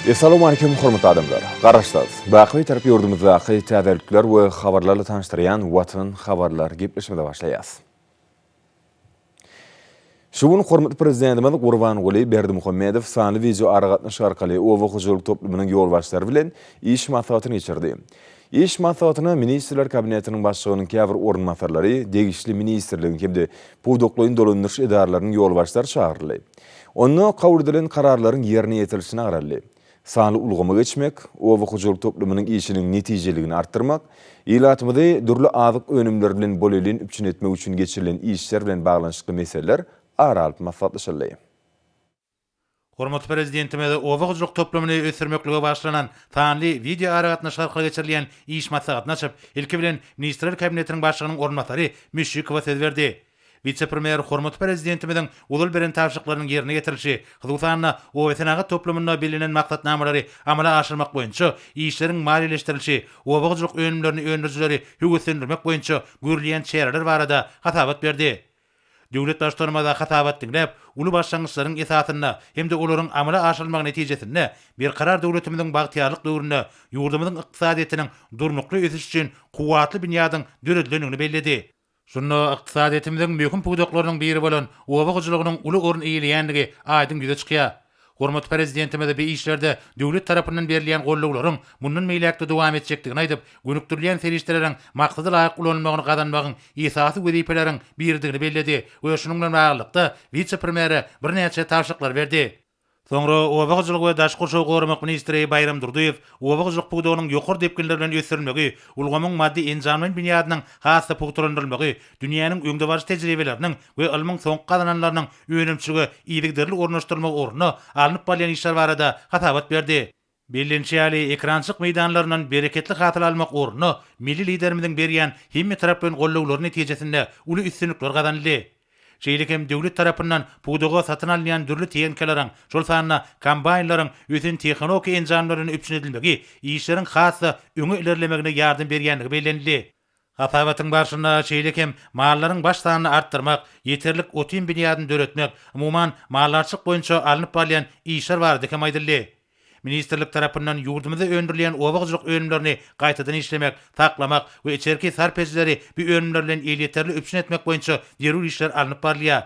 Essalawmaleýkim hormatly adamlar! Garaşsyz, baky Bitarap ýurdumyzdaky täzelikler we habarlarla tanyşdyrýan Watan habarlar gepleşigimize başlaýas. Şu gün hormatly Prezidentimiz Gurbanguly Berdimuhamedow sanly wideoaragatnaşyk arkaly oba hojalyk toplumynyň ýolbaşçylary bilen iş maslahatyny geçirdi. Iş maslahatyna Ministrler Kabinetiniň Başlygynyň käbir orunbasarlary, degişli ministrligiň hem-de pudaklaýyn dolandyryş edaralarynyň ýolbaşçylary çagyryldy. Onda kabul edilen kararlaryň ýerine ýetirilişine garaldy. Sanly ulgama geçmek, oba hojalyk toplumynyň işiniň netijeligini artdyrmak, ilatymyzy dürli azyk önümleri bilen bolelin üpjün etmek üçin geçirilen işler bilen baglanyşykly meseleler ara alyp maslahatlaşyldy. Hormatly Prezidentimiz oba hojalyk toplumyny ösdürmeklige bagyşlanan sanly wideoaragatnaşyk arkaly geçirilýän iş maslahatyny açyp, ilki bilen Ministrler Kabinetiniň Başlygynyň orunbasary Müşşikowa söz berdi. Wise-premýer hormatly Prezidentimiziň ozal beren tabşyryklarynyň ýerine ýetirilişi, hususan-da, obasenagat toplumynda bellenen maksatnamalary amala aşyrmak boýunça işleriň maliýeleşdirilişi, oba hojalyk önümlerini öndürijileri höweslendirmek boýunça görülýän çäreler barada hasabat berdi. Döwlet Baştutanymyz hasabat diňläp, uly başlangyçlaryň esasynda hem-de olaryň amala aşyrylmagy netijesinde Berkarar döwletimiziň bagtyýarlyk döwründe ýurdumyzyň ykdysadyýetiniň durnukly ösüşi üçin kuwwatly binýadyň döredilendigini belledi. Şunda ykdysadyýetimiziň möhüm pudaklarynyň biri bolan oba hojalygynyň uly orun eýeleýändigi aýdyň ýüze çykýar. Hormatly Prezidentimiz bu işlerde döwlet tarapyndan berilýän gollawlaryň mundan beýläk-de dowam etjekdigini aýdyp, gönükdirilýän serişdeleriň maksada laýyk ulanylmagyny gazanmagyň esasy wezipeleriň biridigini belledi we şunuň bilen baglylykda wise-premýere birnäçe tabşyryklary berdi. Soňra oba hojalygy we daşky gurşawy goramak ministri Baýram Durdyýew oba hojalyk pudagynyň ýokary depginler bilen ösdürilmegi, ulgamyň maddy-enjamlaýyn binýadynyň has-da pugtalandyrylmagy, dünýäniň öňdebaryjy tejribeleriniň we ylmyň soňky gazananlarynyň önümçilige yzygiderli ornaşdyrylmagy ugrunda alnyp barylýan işler barada hasabat berdi. Bellenişi ýaly, ekerançylyk meýdanlaryndan bereketli hasyl almak ugrunda milli Liderimiziň berýän hemmetaraplaýyn gollawlary netijesinde uly üstünlikler gazanyldy. Şeýle hem döwlet tarapyndan pudaga satyn alynýan dürli tehnikalaryň, şol sanda kombaýnlaryň ösen tehnologik enjamlar bilen üpjün edilmegi işleriň has-da öňe ilerlemegine ýardam berýändigi bellenildi. Hasabatyň barşynda şeýle hem mallaryň baş sanyny artdyrmak, ýeterlik ot-iým binýadyny döretmek, umuman, maldarçylyk boýunça alnyp barylýan işler barada hem aýdyldy. Ministrlik tarapyndan ýurdumyzda öndürilýän oba hojalyk önümlerini gaýtadan işlemek, saklamak we içerki sarp edijileri bu önümler bilen elýeterli üpjün etmek boýunça zerur işler alnyp barylýar.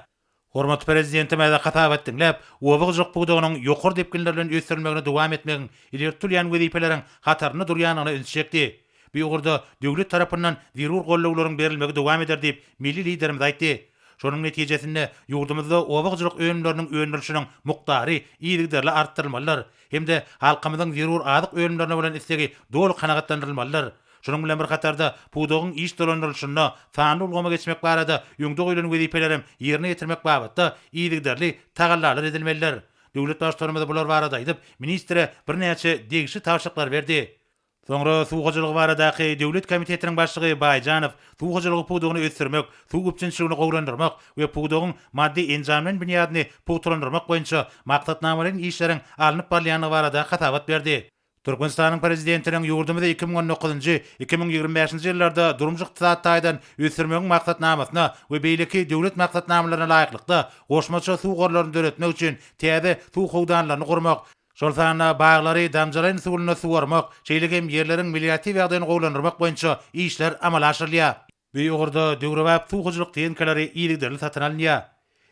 Hormatly Prezidentimiz hasabat diňläp, oba hojalyk pudagynyň ýokary depginler bilen ösdürilmegini dowam etmegiň ileri tutulýan wezipeleriň hatarynda durýandygyna ünsi çekdi. Bu ugurda döwlet tarapyndan zerur gollawlaryň berilmegi dowam eder diýip, milli Liderimiz aýtdy. Şonuň netijesinde, ýurdumyzda oba hojalyk önümleriniň öndürilişiniň mukdary yzygiderli artdyrylmalydyr hem-de halkymyzyň zerur azyk önümlerine bolan islegi doly kanagatlandyrylmalydyr. Şunuň bilen bir hatarda, pudagyň iş dolandyrylyşynda sanly ulgama geçmek barada öňde goýlan wezipelerem ýerine ýetirmek babatda yzygiderli tagallalar edilmelidir. Döwlet Baştutanymyz bular barada aýdyp, ministre birnäçe degişli tabşyryklary berdi. Soňra Suw hojalygy baradaky döwlet komitetiniň başlygy Baýjanow suw hojalygy pudagyny ösdürmek, suw üpjünçiligini gowulandyrmak we pudagyň maddy-enjamlaýyn binýadyny pugtalandyrmak boýunça maksatnamalaýyn işleriň alnyp barylýandygy barada hasabat berdi. Türkmenistanyň Prezidentiniň ýurdumyzy 2019-njy, 2025-nji ýyllarda durmuş-ykdysady taýdan ösdürmegiň maksatnamasyna we beýleki döwlet maksatnamalaryna laýyklykda, goşmaça suw gorlaryny döretmek üçin täze suw howdanlaryny gurmak, şol sanda baglary damjalaýyn usulynda suwarmak, şeýle hem ýerleriň melioratiw ýagdaýyny gowulandyrmak boýunça işler amala aşyrylýar. Bu ugurda döwrebap suw hojalyk tehnikalary yzygiderli satyn alynýar.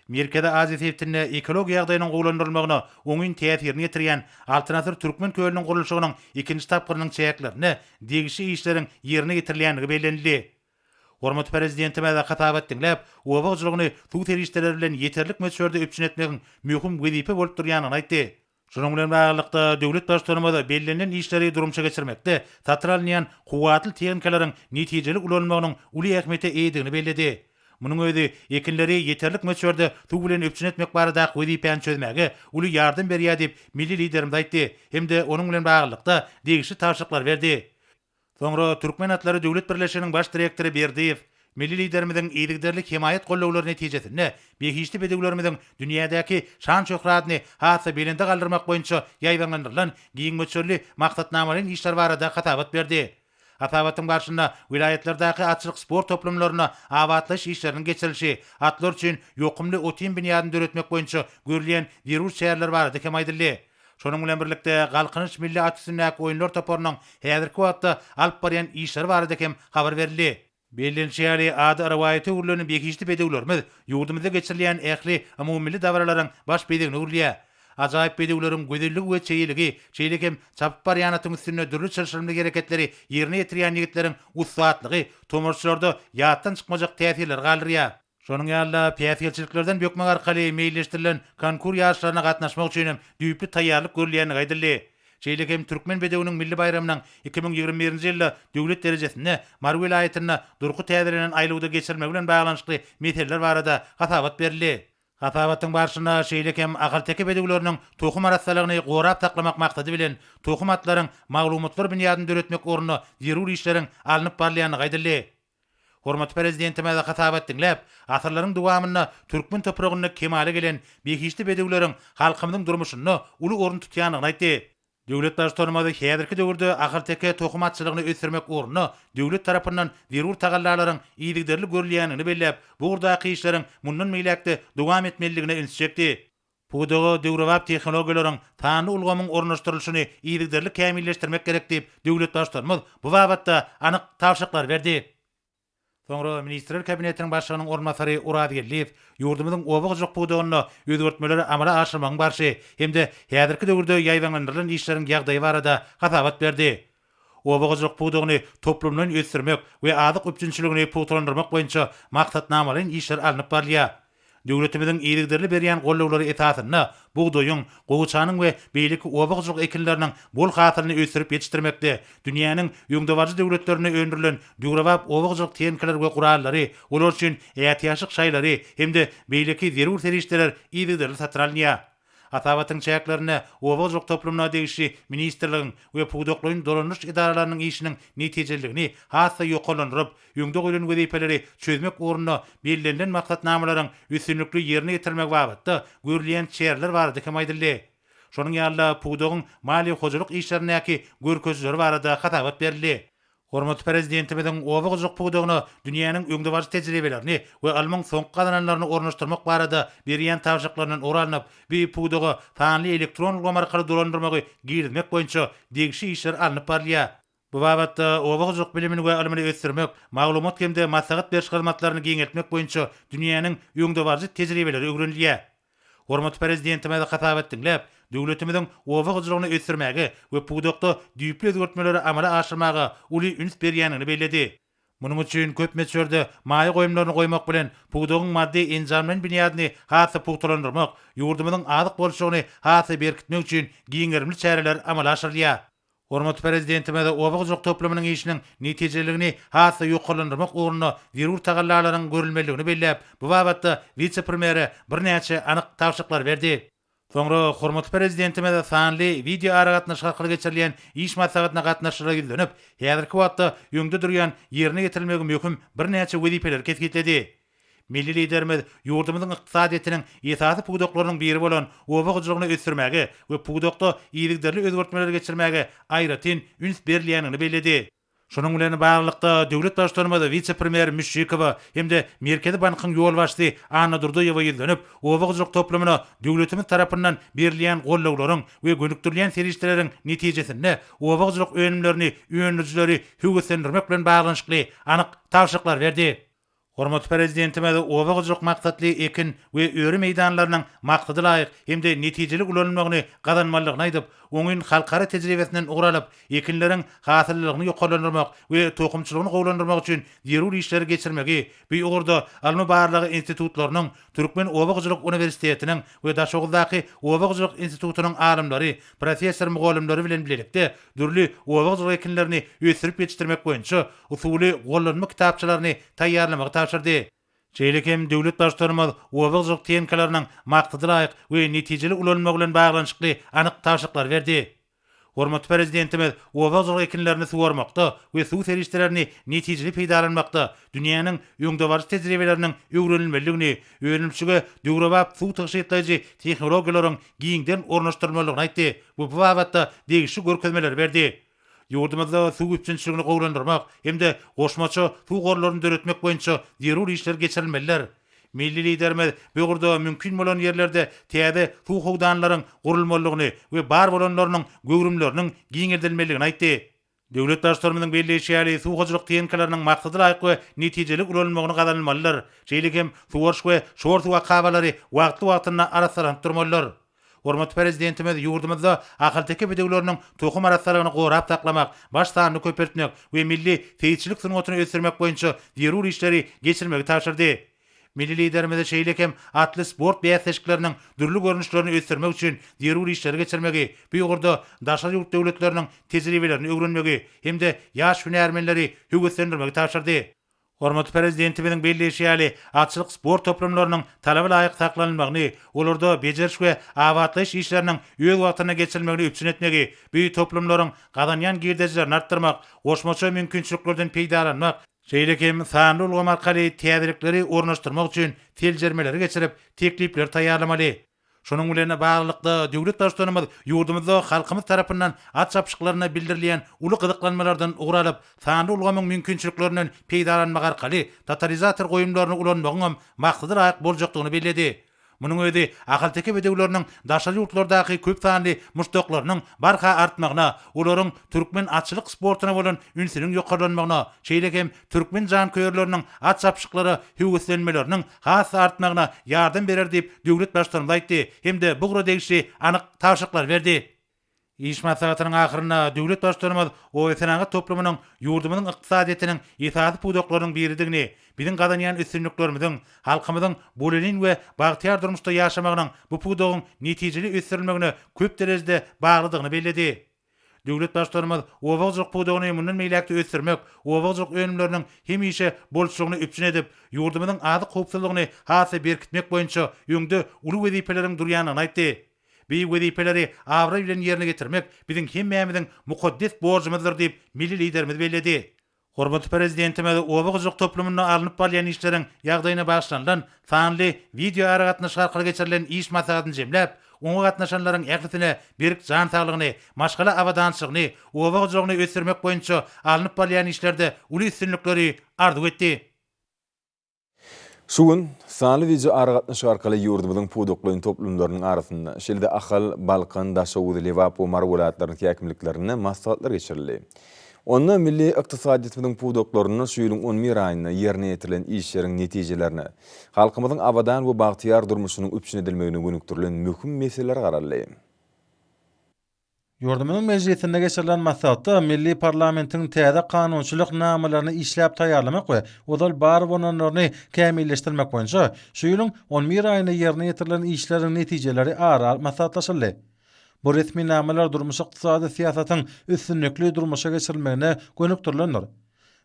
Merkezi Aziýa sebitinde ekologiýa ýagdaýynyň gowulandyrylmagyna oňyn täsirini ýetirýän Altyn asyr Türkmen kölüniň gurluşygynyň ikinji tapgyrynyň çäklerinde degişli işleriň ýerine ýetirilýändigi bellenildi. Hormatly Prezidentimiz hasabat diňläp, oba hojalygyny suw serişdeleri bilen ýeterlik möçberde üpjün etmegiň möhüm wezipe bolup durýandygyny aýtdy. Şunuň bilen baglylykda, döwlet Baştutanymyz bellenilen işleri durmuşa geçirmekde satyn alynýan kuwwatly tehnikalaryň netijeli ulanylmagynyň uly ähmiýete eýedigini belledi. Munuň özi ekinleri ýeterlik möçberde suw bilen üpjün etmek baradaky wezipäni çözmäge uly ýardam berýär diýip, milli Liderimiz aýtdy hem-de onuň bilen baglylykda degişli tabşyryklary berdi. Soňra Türkmen atlary döwlet birleşiginiň baş direktory Berdiýew Milli Liderimiziň yzygiderli hemaýat gollawlary netijesinde behişdi bedewlerimiziň dünýädäki şan-şöhratyny has-da belende galdyrmak boýunça ýaýbaňlandyrylan giň möçberli maksatnamalaýyn işler barada hasabat berdi. Hasabatyň barşynda welaýatlardaky atçylyk-sport toplumlarynda abatlaýyş işleriniň geçirilişi, atlar üçin ýokumly ot-iým binýadyny döretmek boýunça görülýän zerur çäreler barada hem aýdyldy. Şonuň bilen birlikde, Galkynyş milli at üstündäki oýunlar toparynyň häzirki wagtda alyp barýan işleri barada hem habar berildi. Bellenişi ýaly, ady rowaýata öwrülen behişdi bedewlerimiz ýurdumyzda geçirilýän ähli umumymilli dabaralaryň baş bezegine öwrülýär. Ajaýyp bedewleriň gözelligi we çeýeligi, şeýle hem çapyp barýan atyň üstünde dürli çylşyrymly hereketleri ýerine ýetirýän ýigitleriň ussatlygy tomaşaçylarda ýatdan çykmajak täsirleri galdyrýar. Şonuň ýaly-da, päsgelçiliklerden bökmek arkaly meýilleşdirilen konkur ýaryşlaryna gatnaşmak üçin hem düýpli taýýarlyk görülýändigi aýdyldy. Şeýle hem Türkmen bedewiniň milli baýramynyň 2021-nji ýylda döwlet derejesinde Mary welaýatynda durky täzelenen aýlawda geçirilmegi bilen baglanyşykly meseleler barada hasabat berildi. Hasabatyň barşynda şeýle hem ahalteke bedewleriniň tohum arassalygyny gorap saklamak maksady bilen, tohum atlaryň maglumatlar binýadyny döretmek ugrunda zerur işleriň alnyp barylýandygy aýdyldy. Hormatly Prezidentimiz hasabat diňläp, asyrlaryň dowamynda türkmen topragynda kemala gelen behişdi bedewleriň halkymyzyň durmuşynda uly orun tutýandygyny aýtdy. Döwlet Baştutanymyz häzirki döwürde ahalteke tohum atçylygyny ösdürmek ugrunda döwlet tarapyndan zerur tagallalaryň yzygiderli görülýändigini belläp, bu ugurdaky işleriň mundan beýläk-de dowam etmelidigine ünsi çekdi. Pudaga döwrebap tehnologiýalaryň, sanly ulgamyň ornaşdyrylyşyny yzygiderli kämilleşdirmek gerek diýip, döwlet Baştutanymyz bu babatda anyk tabşyryklary berdi. Soňra Ministrler Kabinetiniň Başlygynyň orunbasary Oraz Geldiýew ýurdumyzyň oba hojalyk pudagynda özgertmeleri amala aşyrmagyň barşy hem-de häzirki döwürde ýaýbaňlandyrylan işleriň ýagdaýy barada hasabat berdi. Oba hojalyk pudagyny toplumlaýyn ösdürmek we azyk üpjünçiligini pugtalandyrmak boýunça maksatnamalaýyn işler alnyp barylýar. Döwletimiziň yzygiderli berýän gollawlary esasynda bugdaýyň, gowaçanyň we beýleki oba hojalyk ekinleriniň bol hasylyny ösdürip ýetişdirmekde dünýäniň öňdebaryjy döwletlerinde öndürilen döwrebap oba hojalyk tehnikalary we gurallary, olar üçin ätiýaçlyk şaýlary hem-de beýleki zerur serişdeler yzygiderli satyn alynýar. Hasabatyň çäklerinde oba hojalyk toplumyna degişli ministrligiň we pudaklaýyn dolandyryş edaralarynyň işiniň netijeliligini has-da ýokarlandyryp, öňde goýlan wezipeleri çözmek ugrunda bellenilen maksatnamalaryň üstünlikli ýerine ýetirilmegi babatda görülýän çäreler barada hem aýdyldy. Şonuň ýaly-da, pudagyň maliýe-hojalyk işlerindäki görkezijileri barada hasabat berildi. Hormatly Prezidentimiziň oba hojalyk pudagyna dünýäniň öňdebaryjy tejribelerini we ylmyň soňky gazananlaryny ornaşdyrmak barada berýän tabşyryklaryndan ugur alnyp, bu pudaga sanly elektron ulgam arkaly dolandyrmagy girizmek boýunça degişli işler alnyp barylýar. Bu babatda oba hojalyk bilimini we ylmyny ösdürmek, maglumat hem-de maslahat beriş hyzmatlaryny giňeltmek boýunça dünýäniň öňdebaryjy tejribeleri öwrenilýär. Hormatly Prezidentimiz hasabat diňläp, döwletimiziň oba hojalygyny ösdürmäge we pudakda düýpli özgertmeleri amala aşyrmaga uly üns berýändigini belledi. Munuň üçin köp möçberde maýa goýumlaryny goýmak bilen, pudagyň maddy-enjamlaýyn binýadyny has-da pugtalandyrmak, ýurdumyzyň azyk bolçulygyny has-da berkitmek üçin giň gerimli çäreler amala aşyrylýar. Hormatly Prezidentimiz oba hojalyk toplumynyň işiniň netijeliligini has-da ýokarlandyrmak ugrunda zerur tagallalaryň görülmelidigini belläp, bu babatda wise-premýere birnäçe anyk tabşyryklary berdi. Soňra hormatly Prezidentimiz sanly wideoaragatnaşyk arkaly geçirilýän iş maslahatyna gatnaşyjylara ýüzlenip, häzirki wagtda öňde durýan ýerine ýetirilmegi möhüm birnäçe wezipeleri kesgitledi. Milli Liderimiz ýurdumyzyň ykdysadyýetiniň esasy pudaklarynyň biri bolan oba hojalygyny ösdürmäge we pudakda yzygiderli özgertmeleri geçirmäge aýratyn üns berilýändigini belledi. Şunuň bilen baglylykda, döwlet Baştutanymyz wise-premýer Müşşikowa hem-de Merkezi bankyň ýolbaşçysy Annadurdyýewa ýüzlenip, oba hojalyk toplumyna döwletimiz tarapyndan berilýän gollawlaryň we gönükdirilýän serişdeleriň netijesinde oba hojalyk önümlerini öndürijileri höweslendirmek bilen baglanyşykly anyk tabşyryklary berdi. Hormatly Prezidentimiz oba hojalyk maksatly ekin we öri meýdanlarynyň maksada laýyk hem-de netijeli ulanylmagyny gazanmalydygyny aýdyp, oňyn halkara tejribesinden ugur alyp, ekinleriň hasyllylygyny ýokarlandyrmak we tohumçylygyny gowulandyrmak üçin zerur işleri geçirmegi, bu ugurda ylmy-barlag institutlarynyň, Türkmen oba hojalyk uniwersitetiniň we Daşoguzdaky oba hojalyk institutynyň alymlary, professor-mugallymlary bilen bilelikde dürli oba hojalyk ekinlerini ösdürip ýetişdirmek boýunça usuly gollanma kitapçalaryny taýýarlamagy tabşyrdy. Şeýle hem döwlet Baştutanymyz oba hojalyk tehnikalarynyň maksada laýyk we netijeli ulanylmagy bilen baglanyşykly anyk tabşyryklary berdi. Hormatly Prezidentimiz oba hojalyk ekinlerini suwarmakda we suw serişdelerini netijeli peýdalanmakda dünýäniň öňdebaryjy tejribeleriniň öwrenilmelidigini, önümçilige döwrebap suw tygşytlaýjy tehnologiýalaryň giňden ornaşdyrylmalydygyny aýtdy we bu babatda degişli görkezmeleri berdi. Ýurdumyzda suw üpjünçiligini gowulandyrmak hem-de goşmaça suw gorlaryny döretmek boýunça zerur işler geçirilmelidir. Milli Liderimiz bu ugurda mümkin bolan ýerlerde täze suw howdanlaryň gurulmalydygyny we bar bolanlarynyň göwrümleriniň giňeldilmelidigini aýtdy. Döwlet Baştutanymyzyň belleýşi ýaly, suw hojalyk tehnikalarynyň maksada laýyk we netijeli ulanylmagyny gazanylmalydyr. Şeýle hem suwaryş we şor suw akabalary wagtly-wagtynda arassalanyp durmalydyr. Hormatly Prezidentimiz ýurdumyzda ahalteke bedewleriniň tohum arassalygyny gorap saklamak, baş sanyny köpeltmek we milli seýisçilik sungatyny ösdürmek boýunça zerur işleri geçirmegi tabşyrdy. Milli Liderimize şeýle hem atly sport bäsleşikleriniň dürli görnüşlerini ösdürmek üçin zerur işleri geçirmegi, bu ugurda daşary ýurt döwletleriniň tejribelerini öwrenmegi hem-de ýaş hünärmenleri höweslendirmegi tabşyrdy. Hormatly Prezidentimiziň belleýşi ýaly, atçylyk sport toplumlarynyň talaba laýyk saklanylmagyny, olarda bejeriş we abatlaýyş işleriniň öz wagtynda geçirilmegini üpjün etmegi, bu toplumlaryň gazanýan girdejilerini artdyrmak, goşmaça mümkinçiliklerden peýdalanmak, şeýle hem sanly ulgam arkaly täzelikleri ornaşdyrmak üçin seljermeleri geçirip, teklipleri taýýarlamaly. Şunuň bilen baglylykda, döwlet Baştutanymyz ýurdumyzda halkymyz tarapyndan at çapyşyklaryna bildirilýän uly gyzyklanmalardan ugur alyp, sanly ulgamyň mümkinçiliklerinden peýdalanmak arkaly totalizator goýumlaryny ulanmagyňam maksada laýyk boljakdygyny belledi. Munuň özi ahalteke bedewleriniň daşary ýurtlardaky köp sanly muşdaklarynyň barha artmagyna, olaryň türkmen atçylyk sportuna bolan ünsüniň ýokarlanmagyna, şeýle hem türkmen janköýerleriniň at çapyşyklara höweslenmeleriniň has-da artmagyna ýardam berer diýip, döwlet Baştutanymyz aýtdy hem-de bu ugra degişli anyk tabşyryklary berdi. Iş maslahatynyň ahyrynda döwlet Baştutanymyz obasenagat toplumynyň ýurdumyzyň ykdysadyýetiniň esasy pudaklarynyň biridigini, biziň gazanýan üstünliklerimiziň, halkymyzyň bolelin we bagtyýar durmuşda ýaşamagynyň bu pudagyň netijeli ösdürilmegine köp derejede baglydygyny belledi. Döwlet Baştutanymyz oba hojalyk pudagyny mundan beýläk-de ösdürmek, oba hojalyk önümleriniň hemişe bolçulygyny üpjün edip, ýurdumyzyň azyk howpsuzlygyny has-da berkitmek boýunça öňde uly wezipeleriň durýandygyny aýtdy. Bu wezipeleri abraý bilen ýerine ýetirmek biziň hemmämiziň mukaddes borjumyzdyr diýip, milli Liderimiz belledi. Hormatly Prezidentimiz oba hojalyk toplumynda alnyp barylýan işleriň ýagdaýyna bagyşlanylan sanly wideoaragatnaşyk arkaly geçirilen iş maslahatyny jemläp, oňa gatnaşanlaryň ählisine berk jan saglygyny, maşgala abadançylygyny, oba hojalygyny ösdürmek boýunça alnyp barylýan işlerde uly üstünlikleri arzuw etdi. Şu gün, sanly wideoaragatnaşyk arkaly ýurdumyzyň pudaklaýyn toplumlarynyň arasynda, şeýle-de Ahal, Balkan, Daşoguz, Lebap we Mary welaýatlarynyň häkimliklerinde maslahatlar geçirildi. Onda milli ykdysadyýetimiziň pudaklarynda şu ýylyň on bir aýynda ýerine ýetirilen işleriň netijelerine, halkymyzyň abadan we bagtyýar durmuşynyň üpjün edilmegine gönükdirilen möhüm meselelere garaldy. Ýurdumyzyň Mejlisinde geçirilen maslahatda milli parlamentiň täze kanunçylyk namalaryny işläp taýýarlamak we ozal bar bolanlaryny kämilleşdirmek boýunça şu ýylyň on bir aýynda ýerine ýetirilen işleriň netijeleri ara alyp maslahatlaşyldy. Bu resminamalar durmuş-ykdysady syýasatyň üstünlikli durmuşa geçirilmegine gönükdirilendir.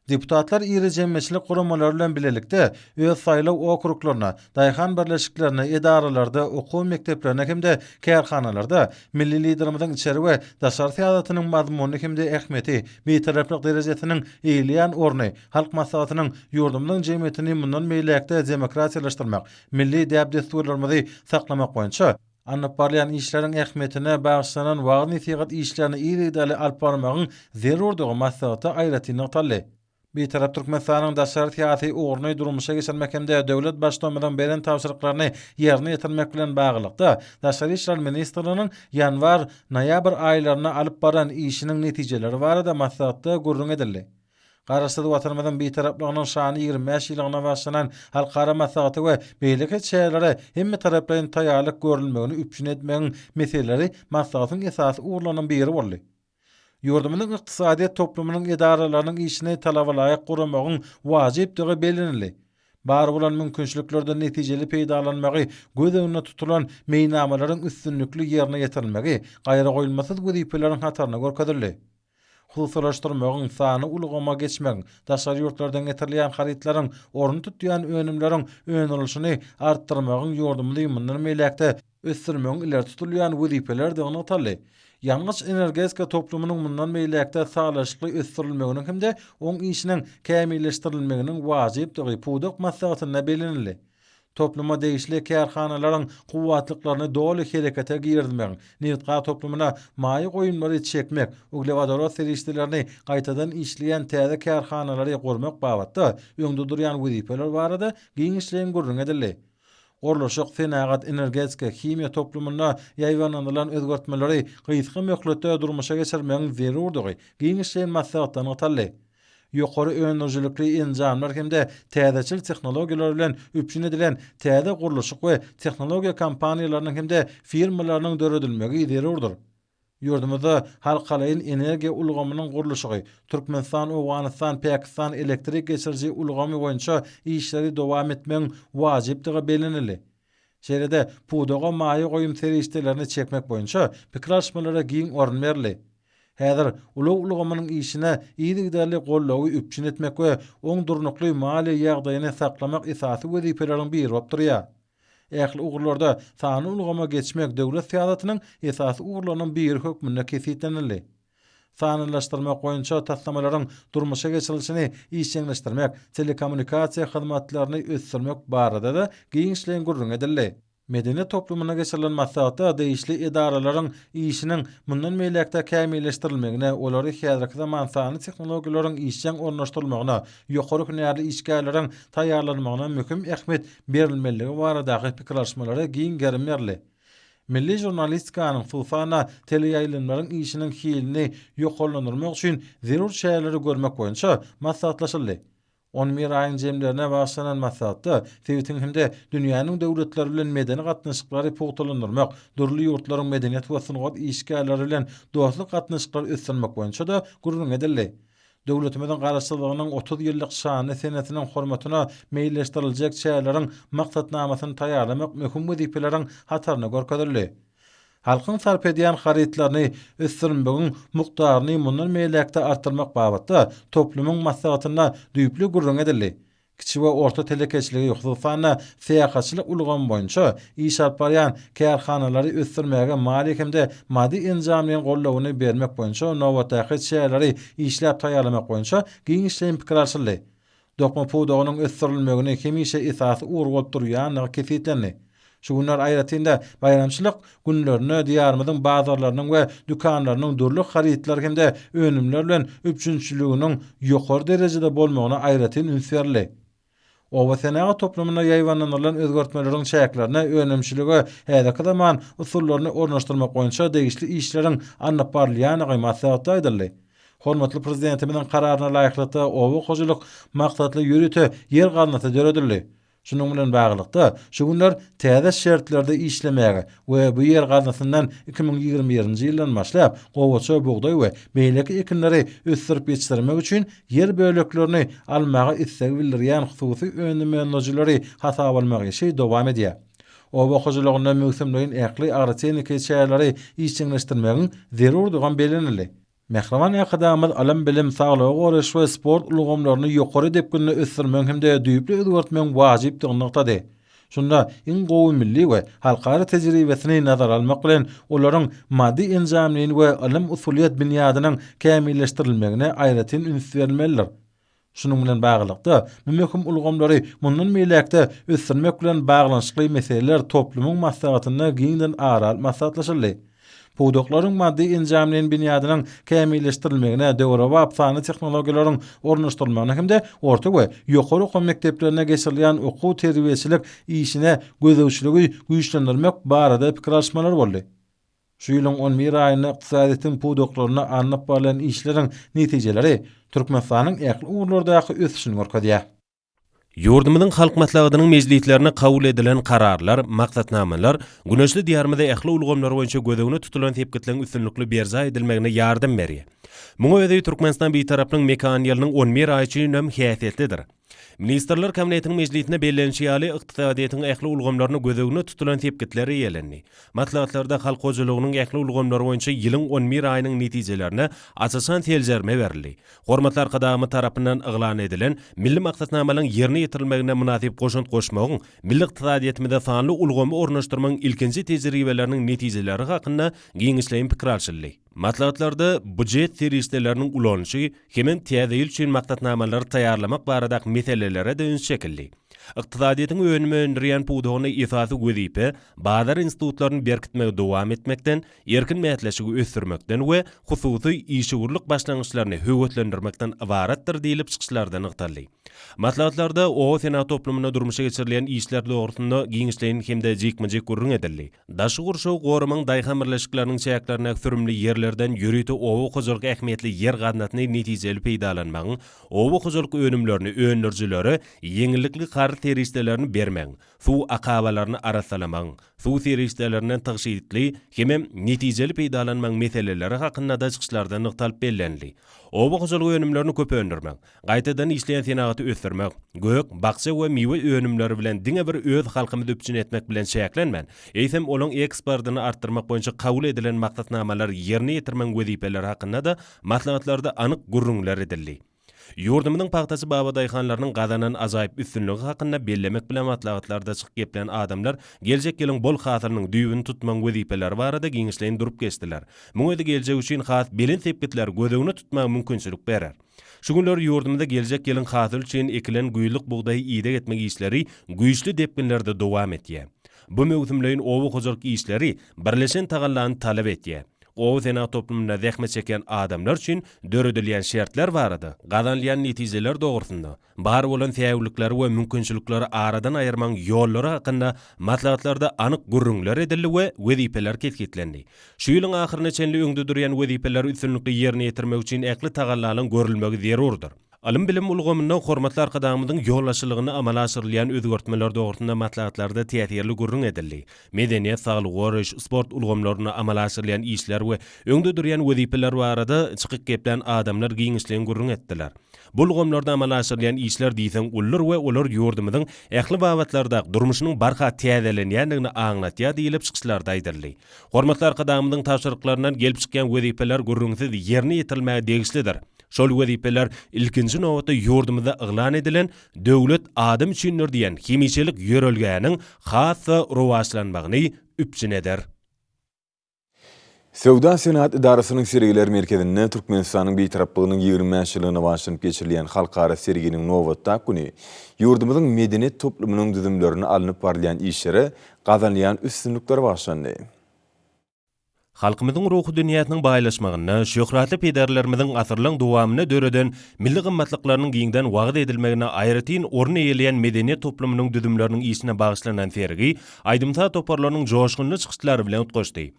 Deputatlar iri jemgyýetçilik guramalary bilen bilelikde öz saýlaw okruglaryna, daýhan birleşiklerine, edaralarda, okuw mekdeplerinde hem-de kärhanalarda milli Liderimiziň içeri we daşary syýasatynyň mazmunyny hem-de ähmiýeti, Bitaraplyk derejesiniň eýeleýän orny, Halk Maslahatynyň ýurdumyzyň jemgyýetini mundan beýläk-de demokratiýalaşdyrmak, milli däp-dessurlarymyzy saklamak boýunça Alnyp barylýan işleriň ähmiýetine bagyşlanan wagyz-nesihat işlerini yzygiderli alyp barmagyň zerurdygy maslahatda aýratyn nygtaldy. Bitarap Türkmenistanyň daşary syýasy ugruny durmuşa geçirmek hem-de döwlet Baştutanymyzyň beren tabşyryklaryny ýerine ýetirmek bilen baglylykda, Daşary işler ministrliginiň ýanwar, noýabr aýlarynda alyp baran işiniň netijeleri barada maslahatda gürrüň edildi. Garaşsyz Watanymyzyň Bitaraplygynyň şanly 25 ýyllygyna bagyşlanan halkara maslahaty we beýleki çärelere hemmetaraplaýyn taýýarlyk görülmegini üpjün etmegiň meseleleri maslahatyň esasy ugurlarynyň biri boldy. Ýurdumyzyň ykdysadyýet toplumynyň edaralarynyň işini talabalaýyk guramagyň wajypdygy bellenildi. Bar bolan mümkinçiliklerden netijeli peýdalanmagy göz öňünde tutulan meýilnamalaryň üstünlikli ýerine ýetirilmegi gaýragoýulmasyz wezipeleriň hatarynda görkezildi. Hususylaşdyrmagyň, sanly ulgama geçmegiň, daşary ýurtlardan getirilýän harytlaryň ornuny tutýan önümleriň öndürilişini artdyrmagyň ýurdumyzy mundan beýläk-de ösdürmegiň ileri tutulýan wezipelerdigi nygtaldy. Ýangyç-energetika toplumynyň mundan beýläk-de sazlaşykly ösdürilmeginiň hem-de oň işiniň kämilleşdirilmeginiň wajypdygy pudak maslahatynda bellenildi. Topluma degişli kärhanalaryň kuwwatlyklaryny doly herekete girizmegiň, nebitgaz toplumyna maýa goýumlary çekmek, uglewodorod serişdelerini gaýtadan işleýän täze kärhanalary gurmak babatda öňde durýan wezipeler barada giňişleýin gürrüň edildi. Gurluşyk, senagat, energetika, himiýa toplumynda ýaýbaňlanylan özgertmeleri gysga möhletde durmuşa geçirmegiň zerurdygy giňişleýin maslahatda nygtaldy. Ýokary öndürijilikli enjamlar hem-de täzeçil tehnologiýalar bilen üpjün edilen täze gurluşyk we tehnologiýa kompaniýalarynyň hem-de firmalarynyň döredilmegi zerurdyr. Ýurdumyzda halkalaýyn energiýa ulgamynyň gurluşygy, Türkmenistan, Owganystan, Pakistan elektrik geçiriji ulgamy boýunça işleri dowam etmegiň wajypdygy bellenildi. Şeýle-de, pudaga maýa goýum serişdelerini çekmek boýunça pikir alyşmalara giň orun berildi. Häzir ulag ulgamynyň işine yzygiderli goldawy üpjün etmek we oň durnukly maliýe ýagdaýyny saklamak esasy wezipeleriň biri bolup durýar. Ähli ugurlarda sanly ulgama geçmek döwlet syýasatynyň esasy ugurlarynyň biri hökmünde kesgitlenildi. Sanlylaşdyrmak boýunça taslamalaryň durmuşa geçirilişini işjeňleşdirmek, telekommunikasiýa hyzmatlaryny ösdürmek barada-da giňişleýin gürrüň edildi. Medeniýet toplumynda geçirilen maslahatda degişli edaralaryň işiniň mundan beýläk-de kämilleşdirilmegine, olary häzirki zaman sanly tehnologiýalaryň işjeň ornaşdyrylmagyna, ýokary hünärli işgärleriň taýýarlanmagyna möhüm ähmiýet berilmelidigi baradaky pikir alyşmalara giň gerim berildi. Milli žurnalistikanyň, hususan-da, teleýaýlymlaryň işiniň hilini ýokarlandyrmak üçin zerur çäreleri görmek boýunça maslahatlaşyldy. On bir aýyň jemlerine bagyşlanan maslahatda sebitiň hem-de dünýäniň döwletleri bilen medeni gatnaşyklary pugtalandyrmak, dürli ýurtlaryň medeniýet we sungat işgärleri bilen dostluk gatnaşyklary ösdürmek boýunça-da gürrüň edildi. Döwletimiziň Garaşsyzlygynyň 30 ýyllyk şanly senesiniň hormatyna meýilleşdiriljek çäreleriň maksatnamasyny taýýarlamak möhüm wezipeleriň hatarynda görkezildi. Halkyň sarp edýän harytlaryny ösdürilmegiň mukdaryny mundan beýläk-de artdyrmak babatda toplumyň maslahatynda düýpli gürrüň edildi. Kiçi we orta telekeçiligi, hususan-da, syýahatçylyk ulgamy boýunça iş alyp barýan kärhanalary ösdürmäge maliýe hem-de maddy-enjamlaýyn goldawyny bermek boýunça nobatdaky çäreleri işläp taýýarlamak boýunça giňişleýin pikir alşyldy. Dokma pudagynyň ösdürilmegini hemişe esasy ugur bolup durýandygy kesgitlendi. Şu günler aýratyn-da baýramçylyk günlerinde Diýarymyzyň bazarlarynyň we dükanlarynyň dürli harytlar hem-de önümler bilen üpjünçiliginiň ýokary derejede bolmagyna aýratyn üns berildi. Oba senagat toplumynda ýaýbaňlanylan özgertmeleriň çäklerinde önümçilige häzirki zaman usullaryny ornaşdyrmak boýunça degişli işleriň alnyp barylýandygy maslahatda aýdyldy. Hormatly Prezidentimiziň Kararyna laýyklykda, oba hojalyk maksatly ýörite ýer gaznasy döredildi. Şunuň bilen baglylykda, şu günler täze şertlerde işlemäge we bu ýer gaznasyndan 2021-nji ýyldan başlap gowaça, bugdaý we beýleki ekinleri ösdürip ýetişdirmek üçin ýer böleklerini almaga isleg bildirýän hususy önüm öndürijileri hasaba almak işi dowam edýär. Oba hojalygynda möwsümleýin ähli agrotehniki çäreleri işjeňleşdirmegiň zerurdygam bellenildi. Mähriban Arkadagymyz ylym-bilim, saglygy goraýyş we sport ulgamlaryny ýokary depginde ösdürmegiň hem-de düýpli özgertmegiň wajypdygyny nygtady. Şunda iň gowy milli we halkara tejribesini nazara almak bilen, olaryň maddy-enjamlaýyn we ylym-usulyýet binýadynyň kämilleşdirilmegine aýratyn üns berilmelidir. Şunuň bilen baglylykda, bu möhüm ulgamlary mundan beýläk-de ösdürmek bilen baglanyşykly meseleler toplumyň maslahatynda giňden ara alyp maslahatlaşyldy. Pudaklaryň maddy-enjamlaýyn binýadynyň kämilleşdirilmegine, döwrebap sanly tehnologiýalaryň ornaşdyrylmagyna hem-de orta we ýokary okuw mekdeplerinde geçirilýän okuw-terbiýeçilik işine gözegçiligi güýçlendirmek barada pikir alyşmalar boldy. Şu ýylyň on bir aýynda ykdysadyýetiň pudaklarynda alnyp barlan işleriň netijeleri Türkmenistanyň ähli ugurlardaky ösüşini görkezýär. Ýurdumyzyň Halk Maslahatynyň mejlislerinde kabul edilen Kararlar, maksatnamalar güneşli Diýarymyzda ähli ulgamlar boýunça göz öňünde tutulan sepgitleriň üstünlikli berjaý edilmegine ýardam berýär. Muňa özi Türkmenistan Bitaraplygyň mekan ýylynyň on bir aýy üçin hem häsiýetlidir. Ministrler Kabinetiniň mejlisinde bellenişi ýaly, ykdysadyýetiň ähli ulgamlarynda göz öňünde tutulan sepgitler eýelendi. Maslahatlarda halk hojalygynyň ähli ulgamlary boýunça ýylyň on bir aýynyň netijelerine aç-açan seljerme berildi. Hormatly Arkadagymyz tarapyndan yglan edilen milli maksatnamalaryň ýerine ýetirilmegine mynasyp goşant goşmagyň, milli ykdysadyýetimize sanly ulgamy ornaşdyrmagyň ilkinji tejribeleriniň netijeleri hakynda giňişleýin pikir alşyldy. Maslahatlarda býujet serişdeleriniň ulanyşy hemem täze ýyl üçin maksatnamalary taýýarlamak baradaky meselelere-de üns çekildi. Ykdysadyýetiň önüm öndürýän pudagynda esasy wezipe bazar institutlaryny berkitmegi dowam etmekden, erkin bäsleşigi ösdürmekden we hususy işewürlik başlangyçlaryny höweslendirmekden ybaratdyr diýlip çykyşlarda nygtaldy. Maslahatlarda oba senagat toplumynda durmuşa geçirilýän işler dogrusynda giňişleýin hem-de jikme-jik gürrüň edildi. Daşky gurşawy goramagyň daýhan birleşikleriniň çäklerindäki sürümli ýerlerden ýörite oba hojalyk ähmiýetli ýer gaznasyny netijeli peýdalanmagyň, oba hojalyk önümlerini öndürijilere ýeňillikli karz serişdelerini bermegiň, suw akabalaryny arassalamagyň, suw serişdelerinden tygşytly hemem netijeli peýdalanmagyň meseleleri hakynda-da çykyşlarda nygtalyp bellenildi. Oba hojalyk önümlerini köp öndürmek, Gaýtadan işleýän senagaty ösdürmek, gök, bakja we miwe önümleri bilen diňe bir öz halkymyzy üpjün etmek bilen çäklenmän, eýsem olaň eksportyny artdyrmak boýunça kabul edilen maksatnamalary ýerine ýetirmegiň wezipeleri hakynda-da maslahatlarda anyk gürrüňler edildi. Ýurdumyzyň pagtaçy babadaýhanlarynyň gazanan ajaýyp üstünligi hakynda bellemek bilen maslahatlarda çykyp geplän adamlar geljek ýylyň bol hasylynyň düýbüni tutmagyň wezipeleri barada giňişleýin durup geçdiler. Muň özi geljek üçin has belent sepgitleri göz öňünde tutmaga mümkinçilik berer. Şu günler ýurdumyzda geljek ýylyň hasyly üçin ekilen güýzlük bugdaýy ideg etmek işleri güýçli depginlerde dowam etýär. Bu möwsümleýin oba hojalyk işleri birleşen tagallany talap etýär. Oba senagat toplumynda zähmet çekýän adamlar üçin döredilýän şertler barada, gazanylýan netijeler dogrusynda, bar bolan säwlikleri we mümkinçilikleri aradan aýyrmagyň ýollary hakynda maslahatlarda anyk gürrüňler edildi we wezipeler kesgitlendi. Şu ýylyň ahyryna çenli öňde durýan wezipeleri üstünlikli ýerine ýetirmek üçin ähli tagallalaryň görülmegi zerurdyr. Ylym-bilim ulgamynda hormatly Arkadagymyzyň ýolbaşçylygynda amala aşyrylýan özgertmeler dogrusynda maslahatlarda täsirli gürrüň edildi. Medeniýet, saglygy goraýyş, sport ulgamlarynda amala aşyrylýan işler we öňde durýan wezipeler barada çykyp geplän adamlar giňişleýin gürrüň etdiler. Bu ulgamlarda amala aşyrylýan işler diýseň uludyr we olar ýurdumyzyň ähli babatlardaky durmuşynyň barha täzelenýändigini aňladýar diýlip, çykyşlarda aýdyldy. Hormatly Arkadagymyzyň tabşyryklaryndan gelip çykýan wezipeler gürrüňsiz ýerine ýetirilmäge degişlidir. Şol wezipeler ilkinji nobatda ýurdumyzda yglan edilen Döwlet adam üçindir diýen hemişelik ýörelgäniň has-da rowaçlanmagyny üpjün eder. Söwda-senagat edarasynyň sergiler merkezinde Türkmenistanyň Bitaraplygynyň 25 ýyllygyna bagyşlanyp geçirilýän halkara serginiň nobatdaky güni ýurdumyzyň medeniýet toplumynyň düzümlerinde alnyp barylýan işlere, gazanylýan üstünliklere bagyşlandy. Halkymyzyň ruhy dünýäsiniň baýlaşmagynda, şöhratly pederlerimiziň asyrlaryň dowamynda döreden milli gymmatlyklarynyň giňden wagyz edilmeginde aýratyn orun eýeleýän medeniýet toplumynyň düzümleriniň işine bagyşlanan sergi aýdym-saz toparlarynyň joşgunly çykyşlary bilen utgaşdy.